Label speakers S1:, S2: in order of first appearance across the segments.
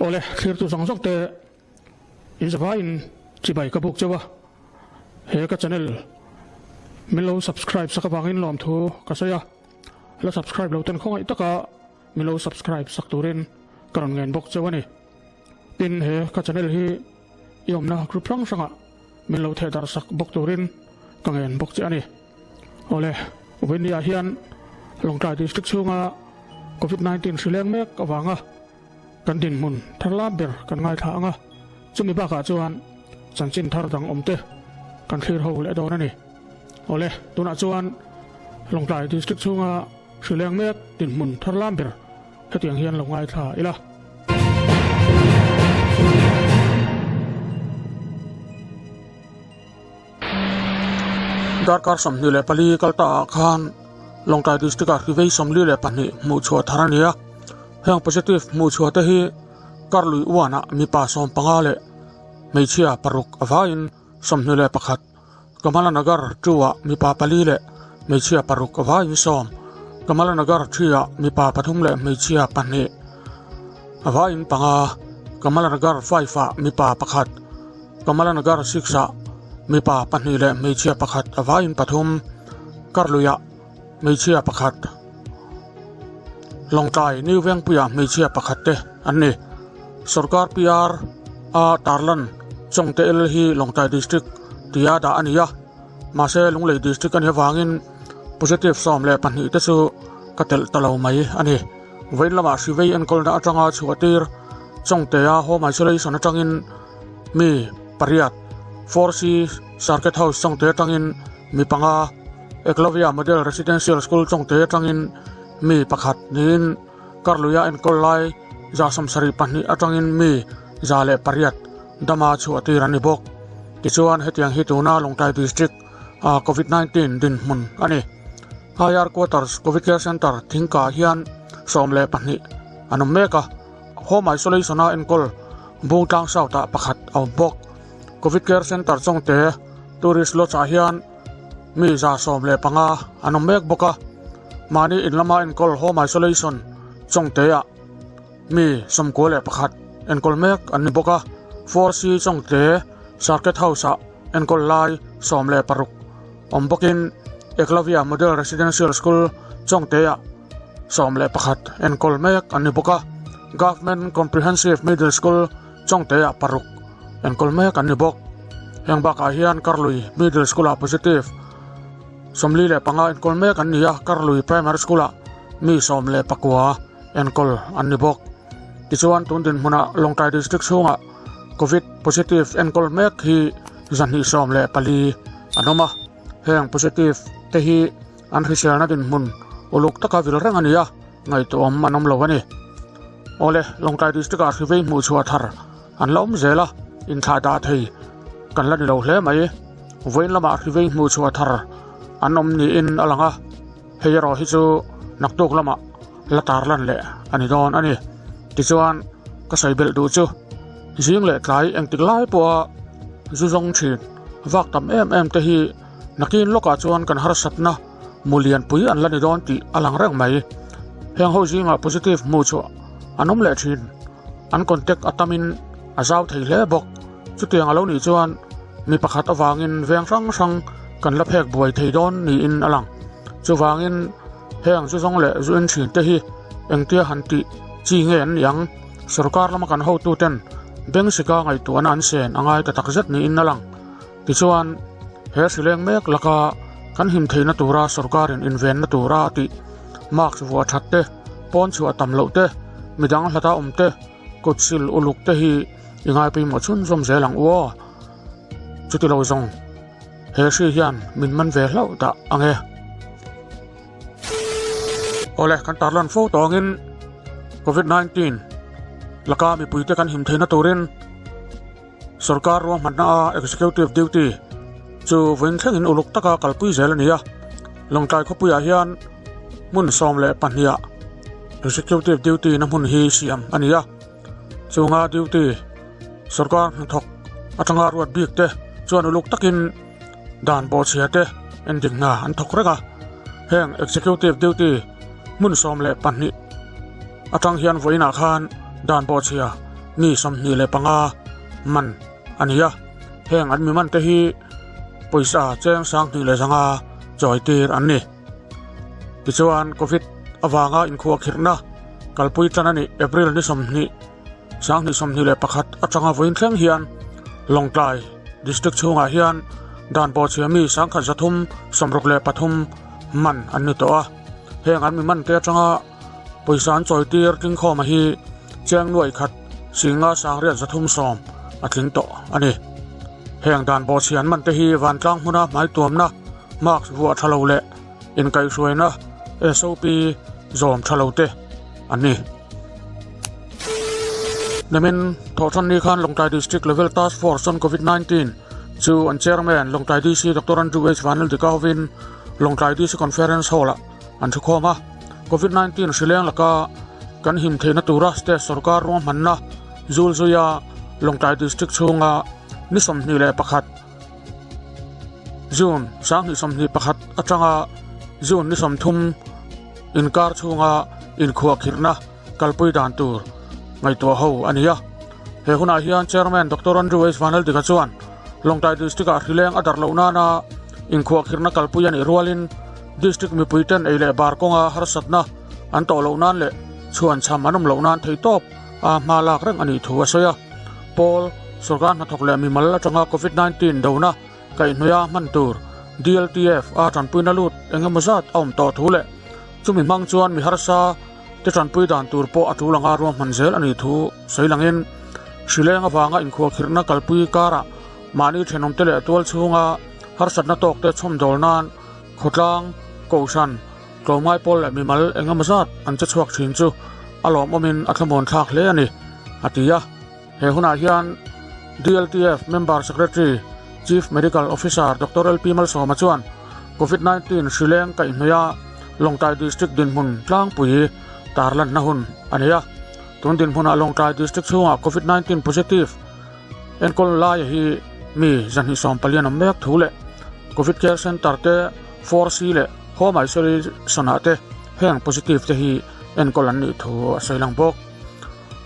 S1: Awle, thlirtu zawng zawng te in zavaiin chibai ka buk cheu a, he ka channel min lo subscribe sak avangin lawmthu ka sawi a, la subscribe lo ten khawngaih taka min lo subscribe sak turin ka rawn ngen bawk cheu a ni. Tin, he ka channel hi i awmna group hrang hrangah min lo theh darh sak bawk turin ka ngen bawk che a ni. Awle, Vawinia hian Lawngtlai District chhunga Covid 19 hri leng mek avanga kan dinhmun thar lam ber kan ngaithla ang a, chumi bakah chuan chanchin thar dang awm te kan thlir ho leh dawn a ni. Awle, tunah chuan Lawngtlai District chhunga hri leng mek dinhmun thar lam ber hetiang hian lo ngaithla ila. Darkar 24 kal ta ah khan Lawngtlai District ah hri vei 42 hmuh chhuah thar a ni a, heng positive hmuh chhuah te hi Karlui uan ah mipa 15 leh hmeichhia paruk a vaiin 21, Kamala Nagar two ah mipa pali leh hmeichhia paruk a vaiin sawm, Kamala Nagar three ah mipa pathum leh hmeichhia pahnih a vaiin panga, Kamala Nagar five ah mipa pakhat. Kamala Nagar six ah mipa pahnih leh hmeichhia pakhat a vaiin pathum, Karluiah hmeichhia pakhat, Lawngtlai New Vengpuiah hmeichhia pakhat te an ni. Sorkar PR a tarlan Chawngte el hi Lawngtlai District tia dah a ni a, mahse Lunglei District a nih avangin positive 12 te chu ka telh ta lo mai a ni. Vawiin lamah hri vei enkawlna atanga chhuah tir Chawngtea Home Isolation atangin mi pariat, 4C Circuit House Chawngte atangin mi panga, Eklavya Model Residential School Chawngte atangin mi pakhat niin Karluia enkawl lai 72 atangin mi 108 dama chhuah tir a ni bawk. Tichuan hetiang hi tuna Lawngtlai District a Covid 19 dinhmun a ni. IR Quarters Covid Care Centre Thingka hian 12 an awm mek a. Home Isolation a enkawl Bungtlang South ah pakhat a awm bawk. Covid Care Centre Chawngte Tourist Lodge ah hian mi 15 an awm mek bawk a. Mahni in lama enkawl Home Isolation Chawngte ah mi 91 enkawl mek an ni bawk a. 4C Chawngte Circuit House ah enkawl lai 16 awm bawkin Eklavya Model Residential School Chawngte ah 11 enkawl mek an ni bawk a, Government Comprehensive Middle School Chawngte ah paruk enkawl mek an ni bawk. Heng bakah hian Karlui Middle School ah positive 45 enkawl mek an ni a, Karlui Primary School ah mi 19 enkawl an ni bawk. Tichuan tun dinhmunah Lawngtlai District chhungah Covid positive enkawl mek hi 214 an awm a, heng positive te hi An hriselna dinhmun uluk taka vil reng a ni a, ngaihtuahawm an awm lo a ni. Awle, Lawngtlai District-ah hri vei hmuh chhuah thar an la awm zel a, inthlah dah thei kan la ni lo hle mai. Vawiin lamah hri vei hmuh chhuah thar an awm niin a lang a, hei erawh hi chu naktuk lamah la tarlan leh a ni dawn a ni. Tichuan, ka sawi belh duh chu zing leh tlai engtik lai pawha zu zawng thin vak tam em em te hi Nakin lawkah chuan kan harsatna mu lianpui an la ni dawn tih a lang reng mai. Heng ho zingah positive hmuh chu an awm leh thin. An contact a tamin a zau thei hle bawk. Chutiang a lo nih chuan mi pakhat avangin veng hrang hrang kan la phek buai thei dawn niin a lang. Chuvangin heng zu zawng leh zu en thin te hi engtia han tih chi nge an nih ang? Sorkar lama kan hotuten beng sika ngaihtuahna an sen a ngai ta takzet niin a lang. Tichuan, he hrileng mek laka kan him theihna tura sorkarin invenna tura a tih mask vuah that te, pawn chhuah tam loh te, midang hlata awm te, kut sil uluk te hi i ngaipawimawh chhunzawm zel ang u aw. Chuti lo zawng, he hri hian min man ve hlauh dah ang e. Awle, kan tarlan fo tawngin Covid-19 laka mipuite kan him theihna turin Sorkar ruahmanna a Executive Duty chu vawiin thlengin uluk taka kalpui zel a ni a, Lawngtlai khawpuiah hian hmun 12 ah Executive Duty na hmun hi siam a ni a, chunga duty sorkar hnathawk atanga ruat bik te chuan uluk takin dan bawhchhia te endik hna an thawk reng a, heng Executive Duty hmun 12 atang hian vawiinah khan dan bawhchhia. mi 25 man a ni a, heng an mi man te hi pawisa cheng 2500 chawitir an ni. Tichuan Covid avanga inkhuahkhirhna kalpui tan a nih April ni 20, 2021 atanga vawiin thleng hian Lawngtlai District chhungah hian dan pawhchhia mi 1363 man an ni tawh a, heng an mi man te atanga pawisa an chawitir tlingkhawma hi cheng nuaih khat singa sangriat zathum sawm a tling tawh a ni. Heng dan pawhchhia an man te hi vantlang hmuna hmaituamna mask vuah tha lo leh inkaihhruaina SOP zawm tha lo te an ni. Nimin thawhṭhan ni khan Lawngtlai District Level Task Force on Covid 19 chu an Chairman Lawngtlai DC Doctor Andrew H Vanlaldik hovin Lawngtlai DC Conference Hall-ah an thukhawm a. Covid 19 hrileng laka kan him theihna tura state sorkar ruahmanna zulzuia Lawngtlai District chhunga ni 21 June 2021 atanga June ni 30 inkar chhunga inkhuahkhirhna kalpui dan tur ngaihtuah ho a ni a. He hunah hian Chairman Doctor Andrew H Vanlaldik-a chuan Lawngtlai District-ah hrileng a darh loh nana inkhuahkhirhna kalpui a nih rualin District mipuiten ei leh bar kawnga harsatna an tawh loh nan leh chhuanchham an awm loh nan theihtawp a hma lak reng a nih thu a sawi a. Pawl, sorkar hnathawk leh mimal atanga Covid 19 dona kaihhnawih a hman tur DLTF a tanpuina lut eng emaw zat a awm tawh thu leh chumi hmang chuan mi harsa te tanpui dan tur pawh a tul anga ruahman zel a nih thu sawi langin hrileng avanga inkhuahkhirhna kalpui karah mahni thenawmte leh tual chhunga harsatna tawkte chhawmdawl nan khawtlang, kohhran, tlawmngai pawl leh mimal eng emaw zat an che chhuak thin chu a lawmawmin a thlamuan thlak hle a ni, a ti a. He hunah hian DLTF Member Secretary, Chief Medical Officer Doctor LP Malsawma chuan Covid 19 hrileng kaihhnawih a Lawngtlai District dinhmun tlangpui tarlanna hun a nei a. Tun dinhmunah Lawngtlai District chhungah Covid 19 positive enkawl laia hi mi 240 awm mek thu leh Covid Care Centre te 4C leh Home Isolation ah te heng positive te hi enkawl an nih thu a sawi lang bawk.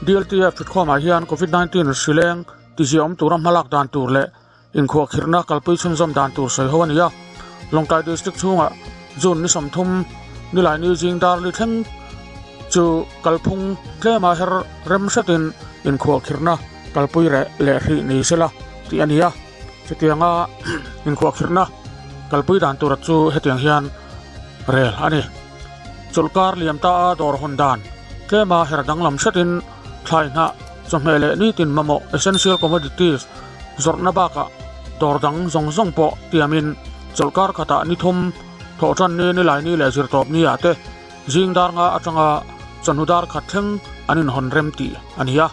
S1: DLTF thutkhawmah hian Covid 19 hrileng tiziahawm tura hmalak dan tur leh inkhuahkhirhna kalpui chhunzawm dan tur sawi ho a ni a. Lawngtlai District chhungah June ni 30 Nilaini zing dar li thleng chu kalphung tlema her rem hretin inkhuahkhirhna kalpui reh leh hrih ni sela tih a ni a. Chutianga inkhuahkhirhna kalpui dan tura chu hetiang hian rel a ni. Chawlhkar liam ta a dawr hawn dan tlema her danglam hretin thlai hnah, chawhmeh leh nitin mamawh essential commodities zawrhna bakah dawr dang zawng zawng pawh tiamin chawlhkar khatah ni thum, thawhtan ni, nilaini leh zirtawp ni ah te zing dar nga atanga chawhnu dar khat thleng an inhawn rem tih a ni a.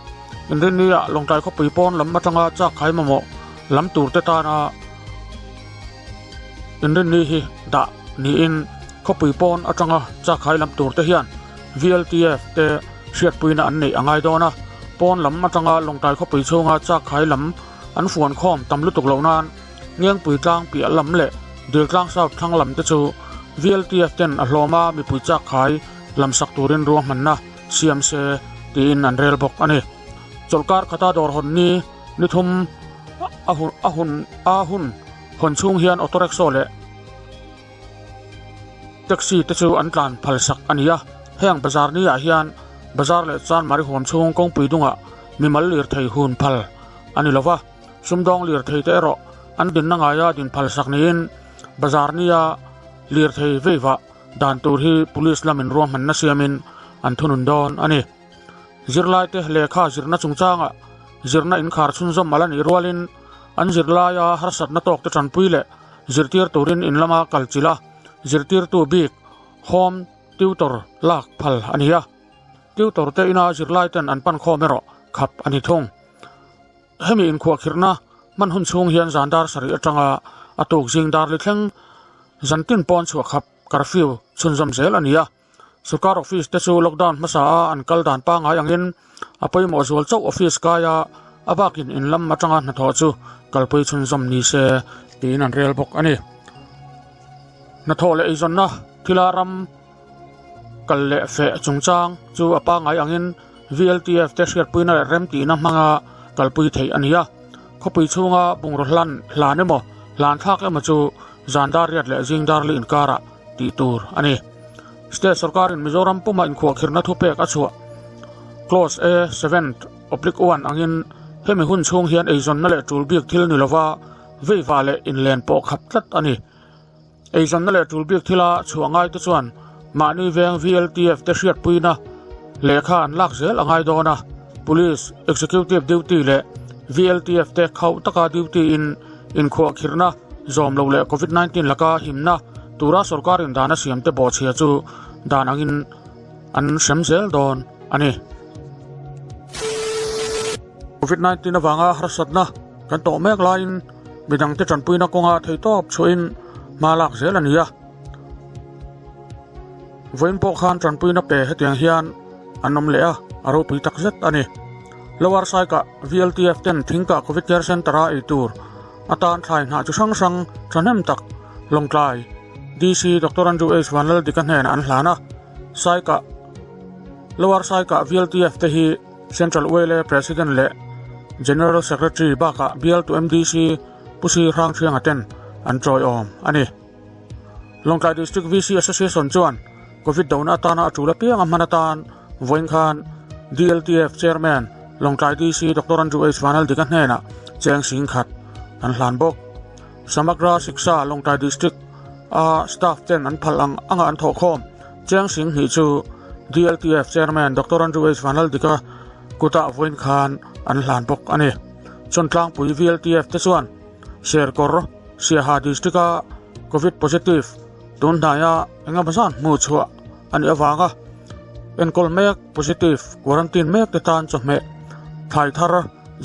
S1: Inrinni ah Lawngtlai khawpui pawn lam atanga chak khai mamawh lam tur te tana Inrinni hi dah niin khawpui pawn atanga chakhai lam tur te hian VLTF te hriatpuina an neih a ngai dawn a, pawn lam atanga Lawngtlai khawpui chhunga chakhai lam an fuan khawm tam lutuk loh nan Ngengpui tlang piah lam leh Diltlang South thlang lam te chu VLTF ten a hlawma mipui chakhai lam sak turin ruahmanna siam se tiin an rel bawk a ni. Chawlhkar khata dawr hawn ni ni thum a hun a hun a hun hawn chhung hian auto rickshaw leh taxi te chu an tlan phal sak a ni a. Heng bazar ni ah hian bazar leh chanmari huam chhung kawngpui dungah mimal lirthei hun phal a ni lova, sumdawng lirthei te erawh an dinna ngaia din phal sak niin bazar nia lirthei veivah dan tur hi police lamin ruahmanna siamin an thunun dawn a ni. Zirlaite lehkha zirna chungchangah zirna inkhar chhunzawm a la nih rualin an zirlaia harsatna tawkte tanpui leh zirtir turin in lama kal chilh a, zirtirtu bik home tutor lak phal a ni a. Tutor te ina zirlaiten an pan khawm erawh khap a ni thung. Hemi inkhuahkhirhna hman hun chhung hian zan dar sarih atanga a tuk zing dar li thleng zantin pawn chhuah khap curfew chhunzawm zel a ni a. Sorkar office te chu lockdown hmasa a an kal dan pangngai angin a pawimawh zual chauh office kaia a bakin in lam atanga hnathawh chu kalpui chhunzawm ni se tiin an rel bawk a ni. Hnathawh leh eizawnna thila ram kal leh feh chungchang chu a pangngai angin VLTF te hriatpuina leh remtihna hmanga kalpui theih a ni a. Khawpui chhunga bungraw hlan hlan emaw hlan thlak emaw chu zan dar riat leh zing dar li inkarah tih tur a ni. State sorkarin Mizoram puma inkhuahkhirhna thupek a chhuah Clause A 7/1 angin hemi hun chhung hian eizawnna leh tul bik thil ni lova veiva leh inlen pawh khap tlat a ni. Eizawnna leh tul bik thila chhuah ngaite chuan mahni veng VLTF te hriatpuina lehkha an lak zel a ngai dawn a, Police, Executive Duty leh VLTF te khauh taka duty in inkhuahkhirhna zawm lo leh Covid 19 laka himna tura sorkarin dan a siam te bawhchhia chu dan angin an hrem zel dawn a ni. Covid 19 avanga harsatna kan tawh mek laiin midangte tanpuina kawnga theitawp chhuahin hma lak zel a ni a. Vawiin pawh khan tanpuina pe hetiang hian an awm leh a, a ropui tak zet a ni. Lower Saikah VLTF ten Thingkah Covid Care Centre-a ei tur atan thlai hnah chi hrang hrang thahnem tak Lawngtlai DC Doctor Andrew H Vanlaldika hnenah an hlan a. Saikah Lower Saikah VLTF te hi Central YLA President leh General Secretary bakah bialtu MDC Pu Sri Hrangthrianga ten an tawiawm a ni. Lawngtlai District VC Association chuan Covid dona atana a tul apiang a hman atan vawiin khan DLTF Chairman Lawngtlai DC Doctor Andrew H Vanaldika hnenah cheng sing khat an hlan bawk. Samagra Shiksha Lawngtlai District a staff ten an phal ang anga an thawhkhawm cheng sing hnih chu DLTF Chairman Doctor Andrew H Vanaldika kutah vawiin khan an hlan bawk a ni. Chawntlangpui VLTF te chuan Serkawr Siaha District-a Covid positive tun hnaia engemaw zan hmuh chhuah a nih avanga enkawl mek positive quarantine mek te tan chawhmeh thlai thar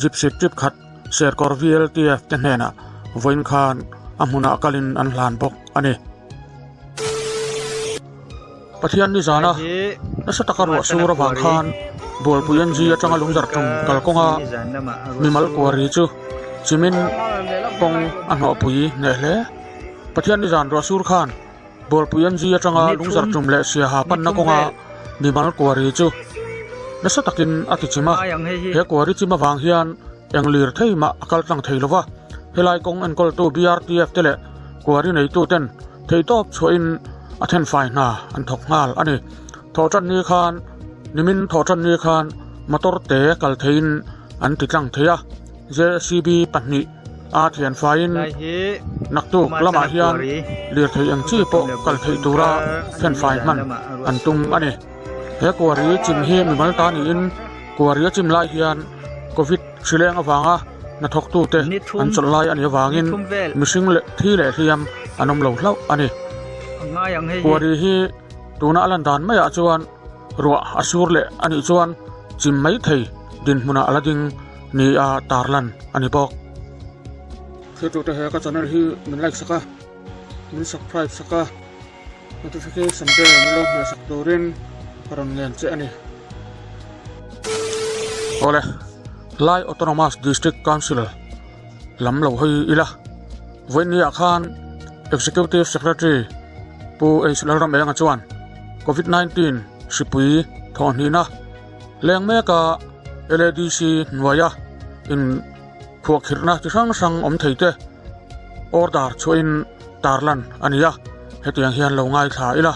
S1: gypsy trip khat Serkawr VLTF te hnenah vawiin khan a hmunah kalin an hlan bawk a ni. Pathian nizana nasa taka ruah sur avang khan Bualpui NG atanga lungzar tum kalkawnga mimal kuari chu chimin kawng a hnawhpui hneh hle. Pathian nizan ruah sur khan Bualpui NG atanga lungzar tum leh Siaha panna kawnga mimal kuari chu nasa takin a ti chim a. He kuari chim avang hian eng lir thei mah a kal tlang thei lova, helai kawng enkawltu BRTF te leh kuari neituten Theihtawp chhuahin a thenfai hna an thawk nghal a ni. Thawhtan ni khan nimin thawhtan ni khan motor te kal theiin an ti tlang thei a, JCB pahnih a thianfaiin naktuk lamah hian lirthei eng chi pawh kal theih tura thenfai hman an tum a ni. He kuari chim hi mimal ta niin kuari a chim lai hian Covid hrileng avanga hnathawktute an chawlh lai a nih avangin mihring leh thi leh hliam an awm lo hlauh a ni. Kuari hi tuna a lan dan maiah chuan ruah a sur leh a nih chuan chim mai thei dinhmunah a la ding nia tarlan a ni bawk. Thiltute he ka channel hi min like sak a, min subscribe sak a. Notification bell min lo hmeh sak turin ka rawn ngen che a ni. Awle, Lai Autonomous District Council lam lo hawi ila, vawiinniah khan Executive Secretary Pu H Lalramenga chuan Covid 19 hripui thawhhnihna leng meka LADC hnuaia in khuahkhirhna chi hrang hrang awm thei te order chhuahin tarlan a ni a, hetiang hian lo ngaithla ila.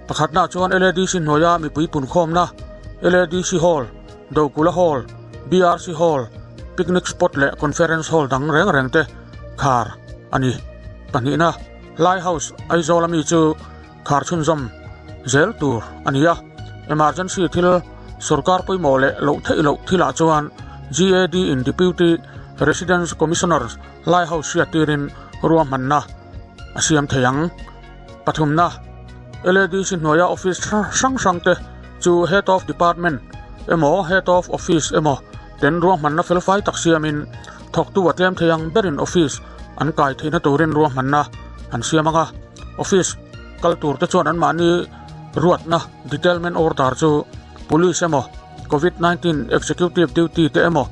S1: Pakhatnaah chuan LADC hnuaia mipui punkhawmna, LADC Hall, Dokula Hall, BRC Hall, Picnic Spot leh Conference Hall dang reng reng te khar a ni. Pahnihna, Lai House, Aizawl ami chu khar chhunzawm zel tur a ni a, emergency thil sorkar pawimawh leh loh theih loh thilah chuan GAD in Deputy Residence Commissioner lai ho hriat tirin ruahmanna a siam thei ang. Pathumna, LADC hnuaia office hrang hrang te chu Head of Department emaw Head of Office emaw ten ruahmanna felfai tak siamin thawktu a tlem thei ang berin office an kai theihna turin ruahmanna an siam ang a. Office kal tur te chuan anmahni ruatna detailment order chu Police emaw Covid 19 Executive Duty te emaw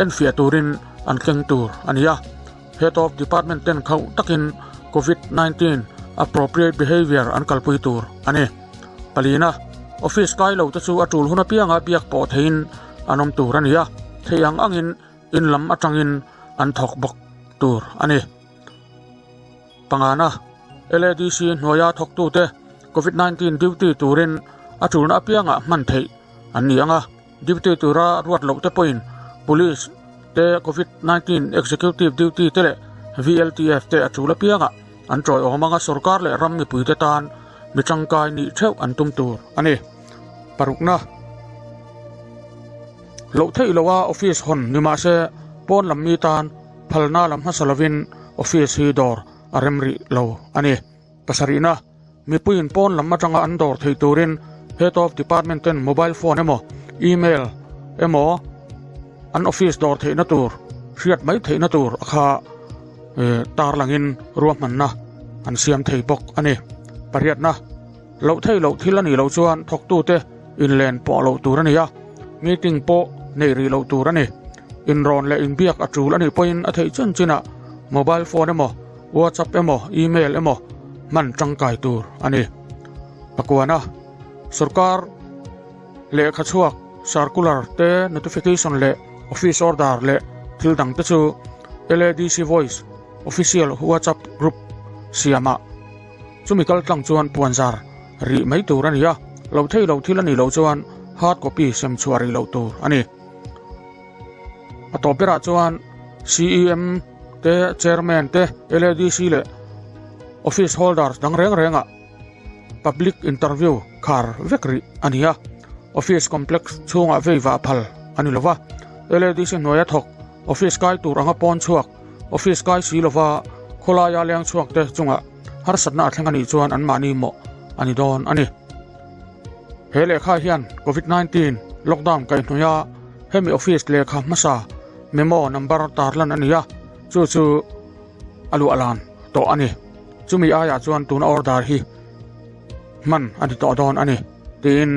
S1: enfiah turin an tleng tur a ni a. Head of Department ten khauh takin Covid 19 appropriate behaviour an kalpui tur a ni. Palina. Office kai lo te chu a tul hun apianga biak pawh theihin an awm tur a ni a, theih ang angin in lam atangin an thawk bawk tur a ni. Pangana, LADC hnuaia thawktute Covid 19 duty turin a tulna apiangah hman theih an ni ang a, duty tura ruat loh te pawhin Police te, Covid 19 Executive duty te leh VLTF te a tul apiangah an tawiawm ang a, sorkar leh ram mipuite tan mi tangkai nih theuh an tum tur a ni. Parukna, Loh theih loha office hawn ni mahse pawn lam mi tan phalna lam hmasa lovin office hi dawr a rem rih lo a ni. Pasarihna, Mipuiin pawn lam atanga an dawr thei turin Head of Department ten mobile phone emaw, email emaw an office dawr theihna tur hriat mai theihna tur a kha tarlangin ruahmanna an siam thei bawk a ni. Pariatna, Loh theih loh thil a nih loh chuan thawktute inlen pawh loh tur a ni a, meeting pawh neih rih loh tur a ni. Inrawn leh inbiak a tul a nih pawhin a theih chin chinah mobile phone emaw, WhatsApp emaw, email emaw hman tangkai tur a ni. Pakuana, Sorkar lehkha chhuak, circular te, notification leh office order leh thil dang te chu LADC Voice official WhatsApp group siamah Chumi kal tlang chuan puanzar rih mai tur a ni a, lo thei lo thil a nih loh chuan hard copy sem chhuah rih loh tur a ni. A tawp berah chuan CEM te, Chairman te, LADC leh Office holders dang reng rengah public interview khar vek rih a ni a, Office complex chhungah vei vah phal a ni lova, LADC hnuaia thawk office kai tur anga pawn chhuak Office kai si lova khawlaia leng chhuak te chungah harsatna a thleng a nih chuan anmahni mawh a ni dawn a ni. He lehkha hian Covid 19 lockdown kaihhnawih a hemi office lehkha hmasa memo number tarlan a ni a, chu chu a luah lan tawh a ni. Chumi aiah chuan tuna order hi hman a ni tawh dawn a ni tiin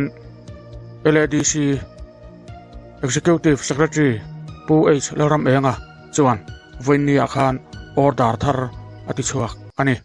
S1: LADC Executive Secretary Pu H Lalramenga chuan vawiinniah khan order thar a ti chhuak a ni.